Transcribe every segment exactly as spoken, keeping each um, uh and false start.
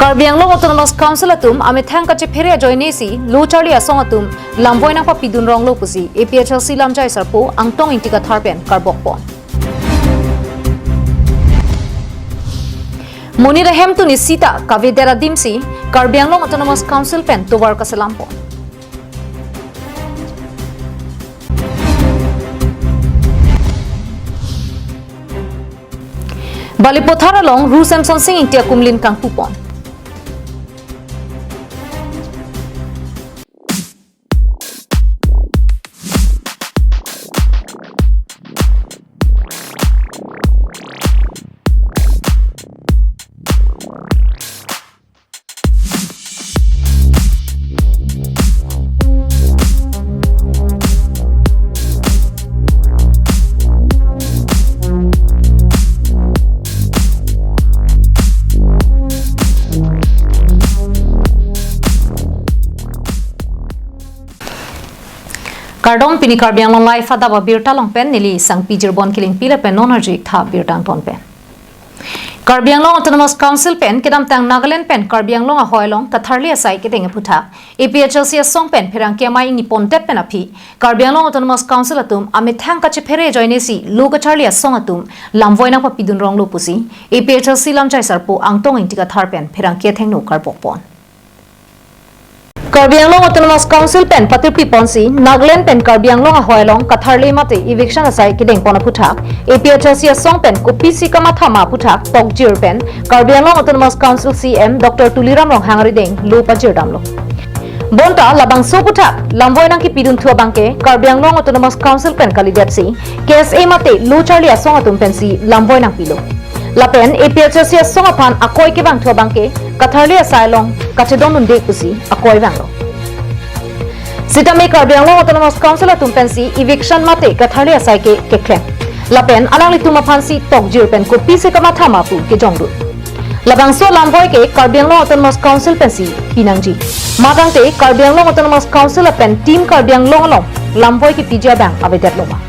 Karbi Anglong Autonomous Council atum amethang kachephere ajoinesi lo charli asong atum lamvoi nangpapidun ronglo pusi A P H L C lamjai sarpo Angtong Ingti Kathar pen karbokpon. Monit ahemtun isi ta kavedet adimsi Karbi Anglong Autonomous Council pen tovar kaselampon. Balipathar along Ru Semson Sing Ingti akumlin kangpupon. Kardom, pini Karbi Anglong Live adap abirta along pen neli Sangpi Jirbon Kilingpi lapen non arju-ik tha birta angton pen. Karbi Anglong Autonomous Council pen kedamtang Nagaland pen Karbi Anglong ahoi along katharli asai kedeng aphuthak A P H L C asong pen pherangke amei ingnipondet pen aphi Karbi Anglong Autonomous Council atum amethang kachephere ajoinesi lo kacharli asong atum lamvoi nangpapidun ronglo pusi A P H L C lamjai sarpo Angtong Ingti Kathar pen pherangke athengno karbokpon. Karbi Anglong Autonomous Council pen patirpiponsi Nagaland pen Karbi Anglong ahoi along katharli mate eviction asai kedengpon aphuthak A P H L C asong pen kopisi kamatha ma aphuthak tokjir pen Karbi Anglong Autonomous Council C M Doctor Tuliram Ronghang arideng lo pajirdamlo. Bonta labangso aphuthak lamvoi nangkepidun thu abangke Karbi Anglong Autonomous Council pen kalidetsi K S A mate lo charli asong atum pensi lamvoi nangpilo. Lapen A P H L C asong aphan akoi kevang thu abangke katharli asai along kachedondunde pusi akoi vanglo. Sitame Karbi Anglong Autonomous Council atum pensi eviction mate katharli asai ke keklem. Lapen alanglitum aphansi tokjir pen kopisi kamatha ma pu kejongdun. Labangso lamvoi ke Karbi Anglong Autonomous Council pensi pinangji. Matangte Karbi Anglong Autonomous Council lapen Team Karbi Anglong along lamvoi kepiji abang avedetlo ma?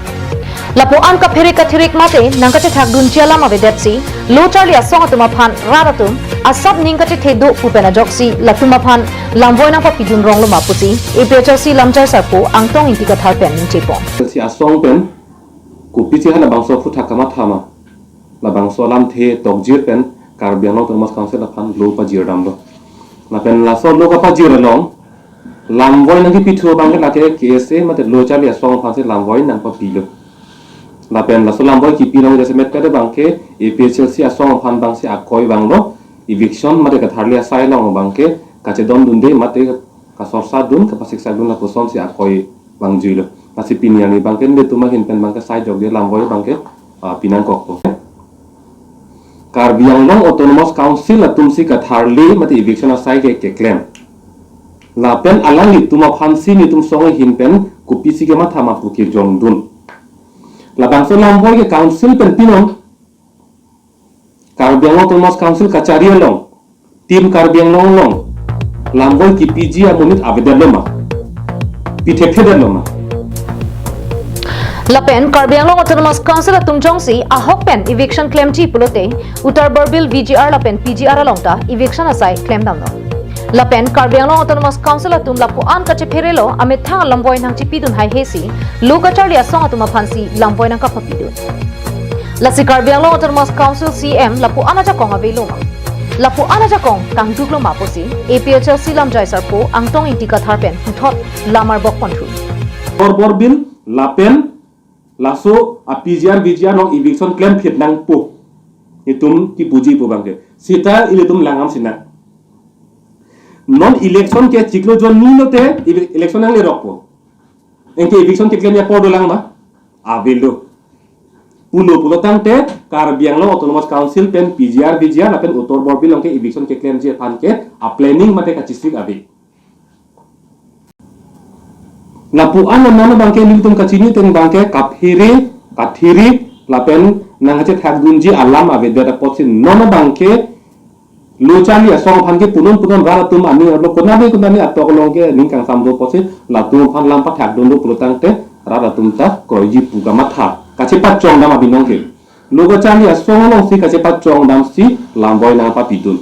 Lapu-an kaphere kathirik mate nangkachethakdunji alam avedetsi lo charli asong atum aphan rat atum asap ning kachethek do pu pen ajoksi latum aphan lamvoi nangpapidun ronglo ma pusi A P H L C lamjai sarpo Angtong Ingti Kathar pen ningjeponlo. Si asong pen kopisi hala bangso aphuthak kamatha ma? Labangso alamthe tokjir pen Karbi Anglong Autonomous Council aphan lo pajirdamlo. Lapen laso lo kapajir along lamvoi nangkepi thu abangke lake K S A mate lo charli asong aphansi lamvoi nangpapilo. Lapen laso lamvoi kepi along jasemet kade abangke A P H L C asong aphan abangsi akoi vanglo, eviction mate katharli asai along abangke kachedondunde mate kasorsadun kapasiksadun lapusonsi akoi vangjuilo. Lasi pini arni abangke netum ahin pen abangke sai jokje lamvoi abangke, ah, pinangkokpo. Karbi Anglong Autonomous Council atumsi katharli mate eviction asai ke keklem. Lapen alanglitum aphansi netum song ahin pen kopisi kamatha ma pu kejongdun. Labangso lamvoi ke council pen pinon. Karbi Anglong Autonomous Council kachari along, Team Karbi Anglong along lamvoi kepiji amonit avedetlo ma? Pithekthe detlo ma? Lapen Karbi Anglong Autonomous Council atum jongsi ahok pen eviction klemji pulote Uttar Borbil V G R lapen P G R along ta eviction asai klemdamlo. Lapen Karbi Anglong Autonomous Council atum lapu-an kachepherelo amethang lamvoi nangchepidun haihesi lo kacharli asong atum aphansi lamvoi nangkapapidun. Lasi Karbi Anglong Autonomous Council C M lapu-an ajakong avelo ma? Lapu-an ajakong kangduklo ma pusi A P H L C lamjai sarpo Angtong Ingti Kathar pen puthot lamar bokpon thu. Uttar Borbil lapen laso a P G R V G R along eviction klemphit nangpo. Itum kipuji pu abangke. Sita ilitum langdam sinang. Non election ke chiklo jon ni lote ele-, election nanglerokpo. Anke eviction keklem apor dolang ma? Avelo. Pulo pulo tangte Karbi Anglong Autonomous Council pen P G R V G R lapen Uttar Borbil along ke eviction keklemji aphan ke a planning mate kachesik ave. Lapu-an non abangke nelitum kachini ateng abangke kaphere, kathirik, lapen nangkachethakdunji alam avedet apotsi non abangke lo charli asong aphan ke punon punon rat atum aning arlo konane konane atok along ke ning kangsam do apotsi latum aphan lam pathakdun do pulo tangte rat atum ta kroiji pu kamatha. Kachepachongdam abinong ke. Lo kacharli asong alongsi kachepachongdamsi lamvoi nangpapidun.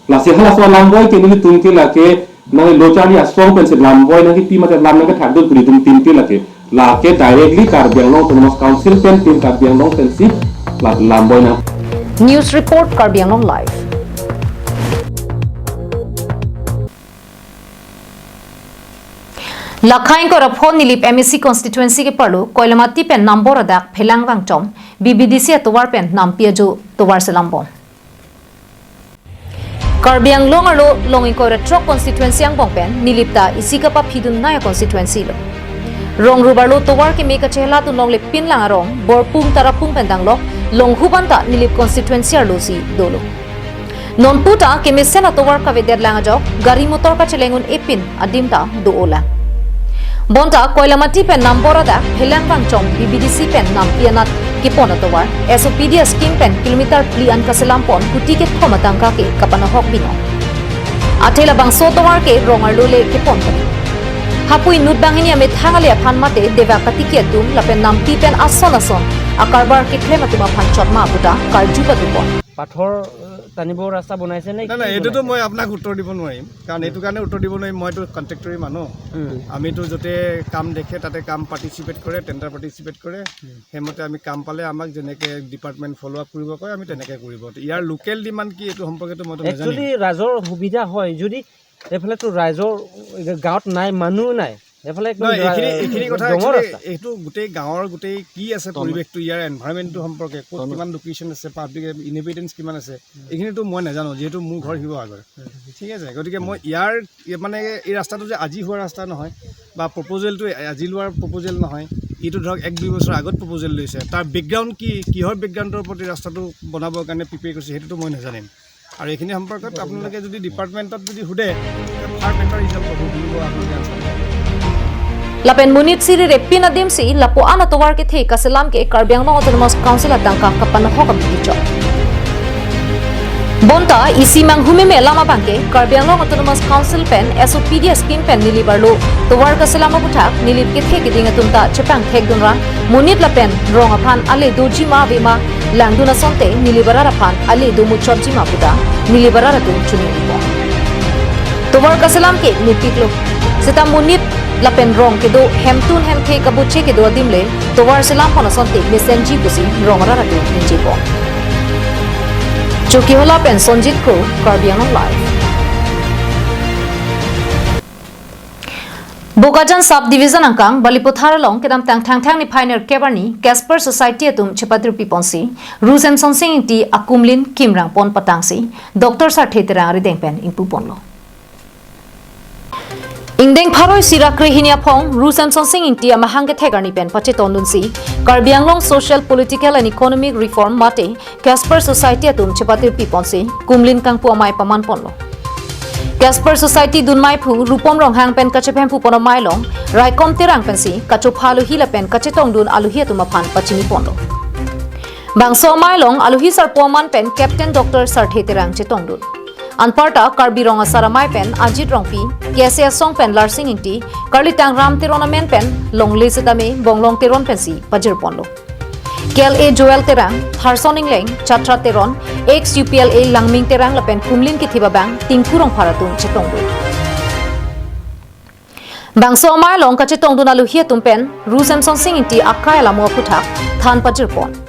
Lasi halaso alamboi ke nelitum ke lake nanglo charli asong pensi lamboi nangkepi mate lam nangkethakdun ke nelitum tin ke lake. Lake directly Karbi Anglong Autonomous Council pen Team Karbi Anglong pensi la lamboi nang. News report, Karbi Anglong Live. Lakha ingkoi ra pho Nilip M A C constituency keparlo Koilamati pen Nambor adak Phelang Vangchom B B D C atovar pen nampi ajo tovar selambom. Karbi Anglong arlo long ingkoi ra throk constituency angbong pen Nilip ta isi kapaphidun nai constituency lo. Rong rup arlo tovar keme kacheladun longle pinlang arong Borpung Tarapung pen danglok long huban ta Nilip constituency arlo si dolo. Nonpu ta kemesen atovar kavedet lang ajok gari motor kachelengun epin adim ta do-o lang. Bonta Koilamati pen Nambor adak Phelang Vangchom B B D C pen nampi anat kepon atovar S O P D scheme pen kilometer phli an kaselampon kuti kethom atangka ke kapanahok binong. Athe labangso atovar ke rong arlo le kepon kali. Hapui inut banghini amethang ale aphan mate devak katiki atum lapen nampi pen ason ason akarbar keklem atum aphan chotma aputa karju padupon. পাথৰ, এ, টানিব ৰাস্তা বনাইছে নে নাই, কি নাই, এইটোতো বনাইছে? মই আপোনাক উত্তৰ দিব নোৱাৰিম, কাৰণ এইটো কাৰণে উত্তৰ দিব নোৱাৰিম, মইতো কণ্ট্ৰেক্টৰী মানুহ। উম। আমিতো য'তে কাম দেখে তাতে কাম পাৰ্টিচিপেট কৰে, টেণ্ডাৰ পাৰ্টিচিপেট কৰে, উম। সেইমতে আমি কাম পালে আমাক যেনেকে ডিপাৰ্টমেণ্ট ফ'ল' আপ কৰিব কয়, আমি তেনেকে কৰিব। ইয়াৰ লোকেল ডিমাণ্ড কি, এইটো সম্পৰ্কেতো মইতো নাজানিম। একচুৱেলি ৰাইজৰ সুবিধা হয় যদি এইফালেতো ৰাইজৰ গাঁৱত নাই, মানুহ নাই, এইফালে একদম নহয়, ৰা-, এইখিনি, এইখিনি কথা জংঘল একচুৱেলি ৰাস্তা। এইটো গোটেই গাঁৱৰ গোটেই কি আছে তল- পৰিৱেশটো, ইয়াৰ এনভাইৰনমেণ্টটো সম্পৰ্কে, ক'ত তল- কিমান লোকেশ্যন আছে, পাব্লিক ইনহেবিটেঞ্চ কিমান আছে, এইখিনিতো মই নাজানো, যিহেতু মোৰ ঘৰ শিৱসাগৰ। ঠিক আছে, গতিকে মই ইয়াৰ, ইয়াৰ মানে এই ৰাস্তাটো যে আজি হোৱা ৰাস্তা নহয় বা প্ৰপ'জেলটো আজি লোৱাৰ প্ৰপ'জেল নহয়, এইটো ধৰক এক দুই বছৰ আগত প্ৰপ'জেল লৈছে। তাৰ বেকগ্ৰাউণ্ড কি, কিহৰ বেকগ্ৰাউণ্ডৰ ওপৰত এই ৰাস্তাটো বনাবৰ কাৰণে প্ৰিপেয়াৰ কৰিছে, সেইটোতো মই নাজানিম। আৰু এইখিনি সম্পৰ্কত আপোনালোকে যদি ডিপাৰ্টমেণ্টত যদি সোধে, ফাৰ্ম মেটাৰ হিচাপে সুধিব আপোনালোকে আনচাৰ পাব। Lapen monit siri repin adim si lapu-an atovar kethe kaselam ke Karbi Anglong Autonomous Council atangka kapanahok abidi chot. Bonta isi manghumeme alam abangke Karbi Anglong Autonomous Council pen S O P D scheme pen Nilip arlo tovar kaselam aputhak Nilip kethe keding atum ta chepangthekdun ra monit lapen rong aphan ale dojima avema langdun asonte Nilip arat aphan ale domuchotjima puta Nilip arat atum chuningpon. Tovar kaselam ke nipiklo. Seta monit lapen rong kedo hemtun hemthe kabuche kedo adim le tovar selampon asonte mesenji pusi rong arat atum ningjepo. Chokihola pen Sonjit Kro, Karbi Anglong Live. Bokajan Sub Division angkang Balipathar along kedamtang Thangthang niphai nerkep arni Casper Society atum chepatirpiponsi Ru Semsonsing Ingti akumlin kimrangpon patangsi Doctor Sarthe Terang arideng pen ingpuponlo. Ingdeng pharo isi ra krehini aphong Ru Semsonsing Ingti amahang kethek arni pen pachetongdunsi Karbi Anglong Social, Political and Economic Reform mate Casper Society atum chepatirpiponsi kumlin kangpu amei pamanponlo. Casper Society dunmeiphu Rupom Ronghang pen kachephempupon amei along Raikom Terang pensi kachopha aluhi lapen kachetongdun aluhi atum aphan pachiniponlo. Bangso amei along aluhi sarpo aman pen Captain Doctor Sarthe Terang chetongdun. Anparta Karbi Rong Asar Amei pen Ajit Rongpi, K S A asong pen Larsing Ingti, Karlitang Ram Teron amen pen longle setame Bonglong Teron pensi pajirponlo. K L A Joel Terang, Harson Ingleng, Chatra Teron, ex U P L A Langming Terang lapen kumlin kethip abang Tinku Rongphar atum chetongdun. Bangso amei along kachetongdun aluhi atum pen Ru Semsonsing Ingti akai alamo aputhak than pajirpon.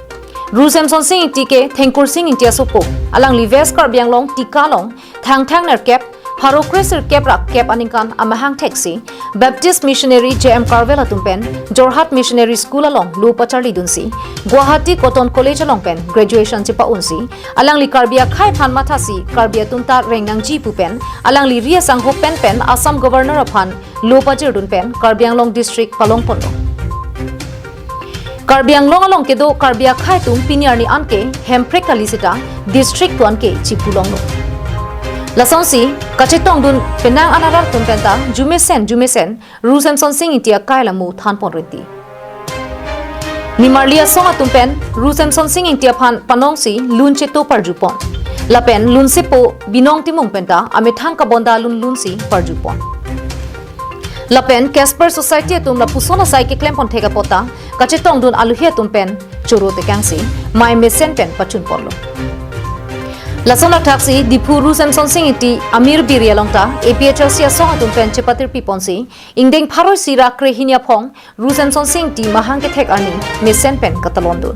Ru Semsonsing Ingti ke Thengkursing Ingti asopo, alangli West Karbi Anglong Tika along Thangthang nerkep pharo kresirkep ra kep aningkan amahang theksi Baptist Missionary J M Carvel atum pen Jorhat Missionary School along lo pacharlidunsi Guwahati Cotton College along pen graduation chepa-unsi alangli Karbi akhei aphan mathasi Karbi atum ta reng nangji pu pen alangli ri asangho pen pen Assam Governor aphan lo pajirdun pen Karbi Anglong District palongponlo. Karbi Anglong along kedo Karbi akhei atum pini arni anke hemprek kali seta district tu anke chipulonglo. Lasonsi kachetongdun penang an arat atum penta jumesen jumesen Ru Semsonsing Ingti akai alamo thanpon rinti. Nimarli asong atum pen Ru Semsonsing Ingti aphan panongsi lun cheto parjupon. Lapen lunsepo Binong Timung penta amethang kabonda lun lunsi parjupon. Lapen Casper Society atum lapuson asai keklempon thek apot ta kachetongdun aluhi atum pen choro tekangsi mei mesen pen pachunponlo. Lason athaksi Diphu Ru Semsonsing Ingti Amir Biri along ta A P H L C asong atum pen chepatirpi ponsi ingdeng pharo isi ra krehini aphong Ru Semsonsing Ingti mahang kethek arni mesen pen katalondun.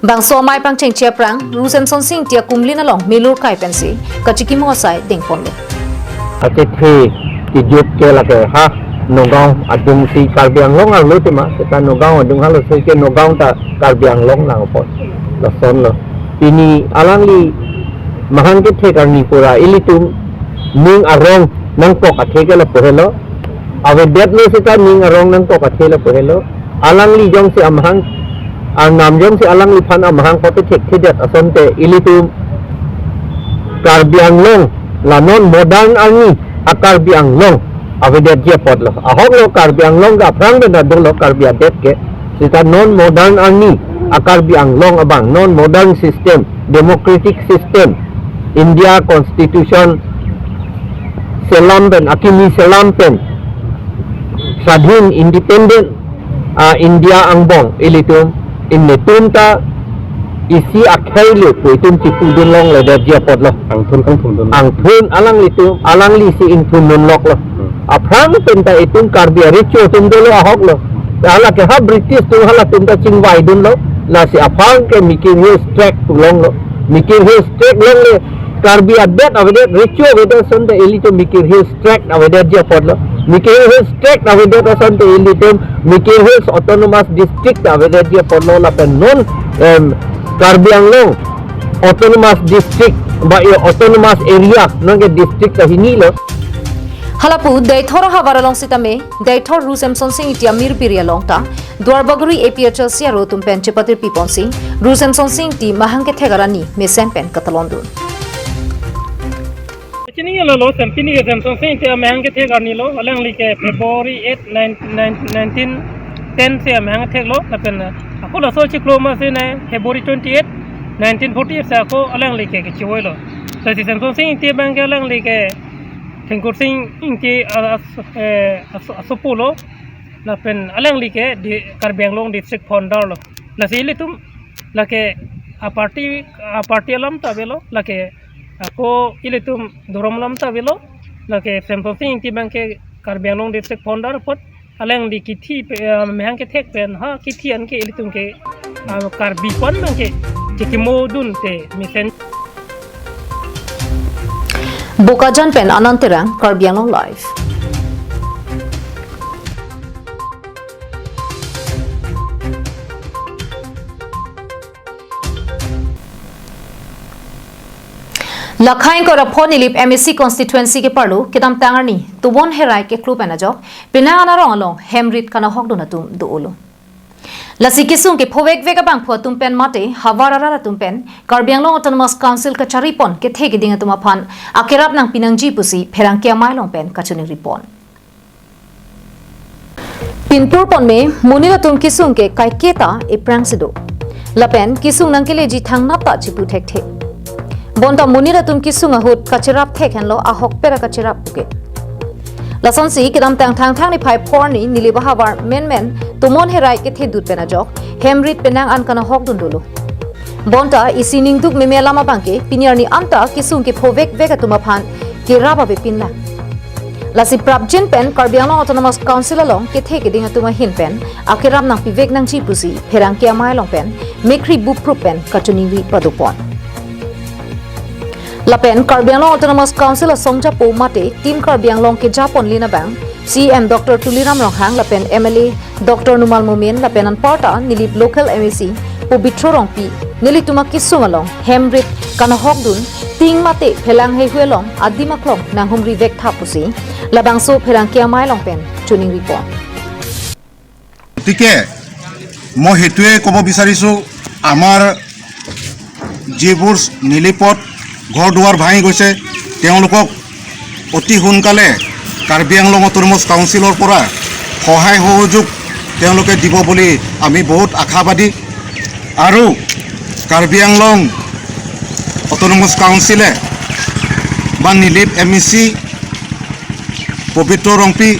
Bangso amei pangchengche aphrang Ru Semsonsing Ingti akumlin along melur kai pensi kachikimo asai dengponlo. Achethe kejut ke lake ha Nagaon adungsi Karbi Anglong arlo tema, seta Nagaon adung halaso ke Nagaon ta Karbi Anglong nangpo. Lasonlo. Pini alangli mahang kethek arni pura ilitum ning arong nangkok athe ke lapu helo. Avedetlo seta ning arong nangkok athe lapu helo. Alangli jongsi amahang, arnam jongsi alangliphan amahang pathekthe det asonte ilitum Karbi Anglong, la non modern arni a-Karbi Anglong avedetji apotlo. Ahoklo Karbi Anglong ke aphrang pen ta dolo Karbi adet ke. Seta non modern arni a-Karbi Anglong abang, non modern system, democratic system, India Constitution selam pen, akimi selam pen, swadhin, independent, ah, India angbong ilitum, ilitum ta isi akhei le pu itum chipudun longledetji apotlo. Angthun kangthundun. Angthun alanglitum, alangli si ingthundun loklo. Hmm. Aphrang pen ta itum Karbi arecho atum dolo ahoklo. Hala ke ha British atum halatum ta chingvaidunlo. Lasi aphrang ke Mikir Hills Tract pu longlo. Mikir Hills Tract longle Karbi adet avedet, recho avedet asonte ilitum Mikir Hills Tract avedetji apotlo. Mikir Hills Tract avedet asonte ilitum Mikir Hills Autonomous District avedetji apotlo lapen non, em, Karbi Anglong Autonomous District ba e Autonomous Area nonke district ta hinilo. Halapu Deithor ahavar along sitame, Deithor Ru Semsonsing Ingti Amir Biri along ta Duarbagori A P H L C aro atum pen chepatirpi ponsi Ru Semsonsing Ingti mahang kethek arni mesen pen katalondun. Chinilo lo, Sem pini ke Semsonsing Ingti amahang kethek arni lo, alangli ke February eight, nine, nine, nineteen ten si amahang ketheklo, lapen ako laso chiklo masi ne February twenty-eight, nineteen forty-eight si ako alangli ke kechivoilo. Lasi Semsonsing Ingti abang ke alangli ke Thengkursing Ingti a-, as-, eh, as-, asopo lo, lapen alangli ke di Karbi Anglong District Founder lo. Lasi ilitum lake a-party, a-party alam ta avelo, lake ako ilitum dhorom alam ta avelo, lake Semsonsing Ingti abang ke Karbi Anglong District Founder apot alangli kithi pe, eh, mahang kethek pen ha kithi anke ilitum ke, ah, Karbi pu-an abang ke chikimodun te mesen. Bokajan pen Anand Terang, Karbi Anglong Live. Lakhai ingkoi ra pho Nilip M A C constituency keparlo kedamtang arni tomon herai keklo pen ajok penang an arong along hem rit kanahokdun atum do-olo. Lasi kesung kephovekvek abangphu atum pen mate havar arat atum pen Karbi Anglong Autonomous Council kacharipon kethe keding atum aphan akerap nangpi nangji pusi pherangke amei along pen kachiningri pon. Pinpur pon me monit atum kesung ke kaiketa ephrang si do. Lapen kesung nangkeleji thangnat ta chipu thekthe. Bonta monit atum kesung ahut kacherap thek henlo ahokpet akacherap puke. Lasonsi kedamtang Thangthang niphai pho arni Nilip ahavar menmen tomon herai kethedut pen ajok hem rit penang an kanahokdun dolo. Bonta isi ningduk meme alam abangke pini arni anta kesung kephovekvek atum aphan kerap avepin lang. Lasi prapjin pen Karbi Anglong Autonomous Council along kethe keding atum ahin pen akerap nangpivek nangji pusi pherangke amei along pen mekhri buprup pen kachiningri padopon. Lapen Karbi Anglong Autonomous Council asong japo mate Team Karbi Anglong kejapon lin abang C E M Doctor Tuliram Ronghang lapen M L A Doctor Numal Momin lapen anparta Nilip local M A C Pobitro Rongpi nelitum akesung along hem rit kanahokdun ting mate phelang heihui along adim aklong nanghumri vek tha pusi labangso pherangke amei along pen chiningri pon. গতিকে মই সেইটোৱে ক'ব বিচাৰিছোঁ, আমাৰ যিবোৰ নিলিপত ঘৰ দুৱাৰ ভাঙি গৈছে, তেওঁলোকক অতি সোনকালে কাৰ্বি আংলং অট'নমাছ কাউন্সিলৰ পৰা সহায় সহযোগ তেওঁলোকে দিব বুলি আমি বহুত আশাবাদী। আৰু কাৰ্বি আংলং অট'নমাছ কাউন্সিলে বা নিলিপ এম ই চি পবিত্ৰ ৰংপি,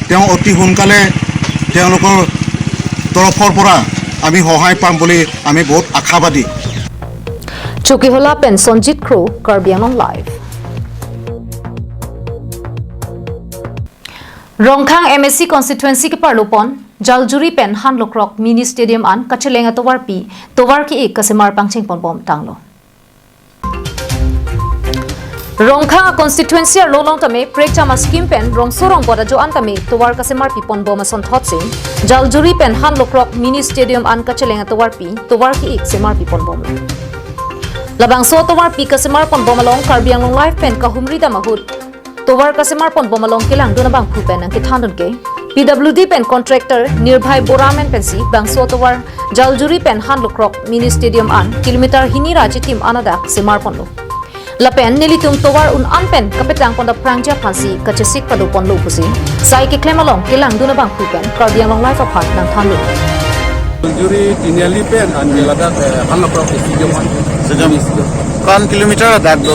তেওঁ অতি সোনকালে তেওঁলোকৰ তৰফৰ পৰা আমি সহায় পাম বুলি আমি বহুত আশাবাদী। Chokihola pen Sonjit Kro, Karbi Anglong Live. Rongkhang M A C constituency keparlopon, Jaljuri pen Hanlokrok Mini Stadium an kacheleng atovarpi, tovar ki-ik kasemar pangcheng ponbom tanglo. Rongkhang constituency arlo along tame prekjam a-scheme pen rongso rongbot ajo an tame tovar kasemar piponbom asonthotsi, Jaljuri pen Hanlokrok Mini Stadium an kacheleng atovarpi, tovar ki-ik semar piponbomlo. Labangso atovarpi kasemar ponbom along Karbi Anglong Live pen kahumri dam ahut, tovar kasemar ponbom along kelangdun abangphu pen nangkethandun ke, P W D pen contractor Nirbhay Bora amen pensi bangso atovar Jaljuri pen Hanlokrok Mini Stadium an kilometer hini ra chitim an adak semar ponlo. Lapen nelitum tovar un an pen kapetang pon dapprangji aphansi kachesik pado ponlo pusi, sai keklem along kelangdun abangphu pen Karbi Anglong Live aphan nangthanlo. Jaljuri Tiniali pen an ke ladak, eh, Hanlokrok Stadium an. Stadium. Ko-an kilometer adak do?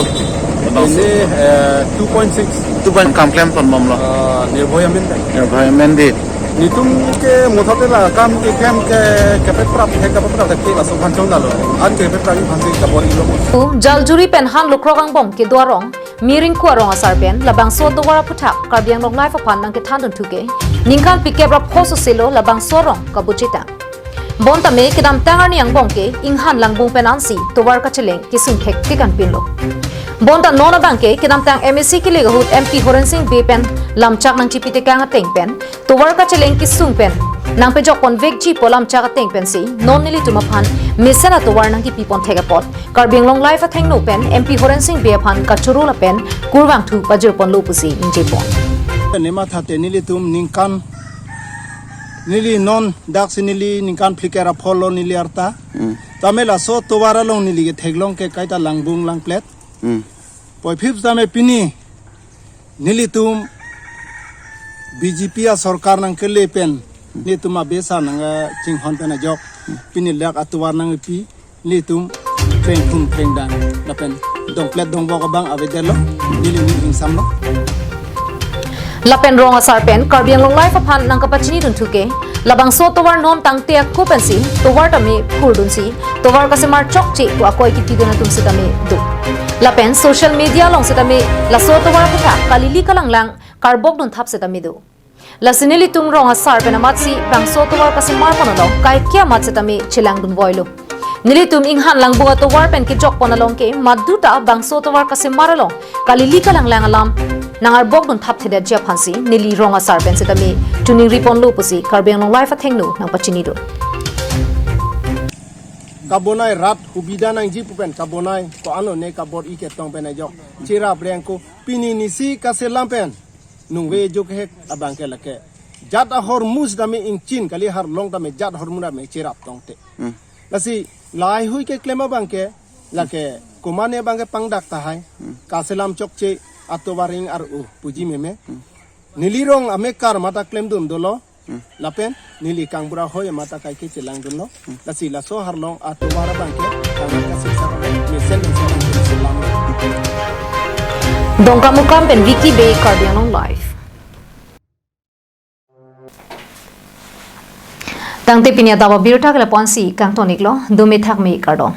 Ini, eh, two point six. Two point kam klem ponbomlo. Ah, Nirbhay amen kan? Nirbhay amen dei. Nelitum ke mothote la kam keklem ke, kepeprap, he kepeprap ke laso aphan chongdalo. An kepeprap aphansi kabor-ilo. Jaljuri pen Hanlokrok angbong kedo arong, Miring Kuarong asar pen labangso atovar aphuthak Karbi Anglong Live aphan nangkethandun thuke, ningkan phlikep ra pho soselo labangso arong kabuchitang. Bonta me kedamtang arni angbong ke inghan langbung pen ansi tovar kacheleng kesung thektik anpinlo. Bonta non abang ke kedamtang M A C kele ahut M P Horen Sing Bey pen lamchak nangchipitekang ateng pen tovar kacheleng kesung pen nangpejok ponvekji pu lamchak ateng pensi non nelitum aphan mesen atovar nangkipi pon thek apot Karbi Anglong Live athengno pen M P Horen Sing Bey aphan kachoro lapen kurvangthu pajir ponlo pusi ningje pon. Nematha te nelitum ningkan, neli non daksi neli ningkan phlikep ra pho lo neli arta. Hmm. Tame laso tovar along neli ketheklong ke kaita langbung langplet. Hmm. Puvoiphit tame pini nelitum B J P asorkar nangkele pen nelitum abesa nangchinghon pen ajok pini ladak atovar nangpi, nelitum trengphung trengdang lapen dongplet dongbok abang avedetlo, neli ning ingsamlo. Lapen rong asar pen Karbi Anglong Live aphan nangkapachinidun thuke, labangso tovar non tangte ako pensi tovar tame phurdunsi tovar kasemar chokche pu akoi kitidun atum setame do. Lapen social media along setame laso tovar aphuthak kalili kalanglang karbokdun thap setame do. Lasi nelitum rong asar pen amatsi bangso tovar kasemar pon along kaike amat setame chelangdun voilo. Nelitum inghan langbung atovar pen kejok pon along ke maduta bangso tovar kasemar along kalili kalanglang alam nangarbokdun thapthedetji aphansi neli rong asar pen setame choningri ponlo pusi Karbi Anglong Live athengno nangpachinidun. Kabonai rat hubida nangji pu pen kabonai ko-an lone kabor-i ketong pen ajok cherap rengko pini nisi kaselam pen nungve jok hek abang ke lake jat ahormu setame ingchin kali, arlong tame jat ahormu tame cherap tongte. Hmm. Lasi lahai hui keklem abang ke lake komatne abang ke pangdak tahai. Hmm. Kaselam chokche atovar ing ar-u puji meme. Hmm. Neli rong amekar mata klemdun dolo. Hmm. Lapen neli kangbura hoi mata kaike chelangdunlo. Hmm. Lasi laso arlong atovar abang ke kangar kasik sa mesen mesen selam. Dongkamukam pen Vicky Bey, Karbi Anglong Live. Tangte pini adap abirta ke lapu-ansi kangton-iklo, dumi thakmi kardom.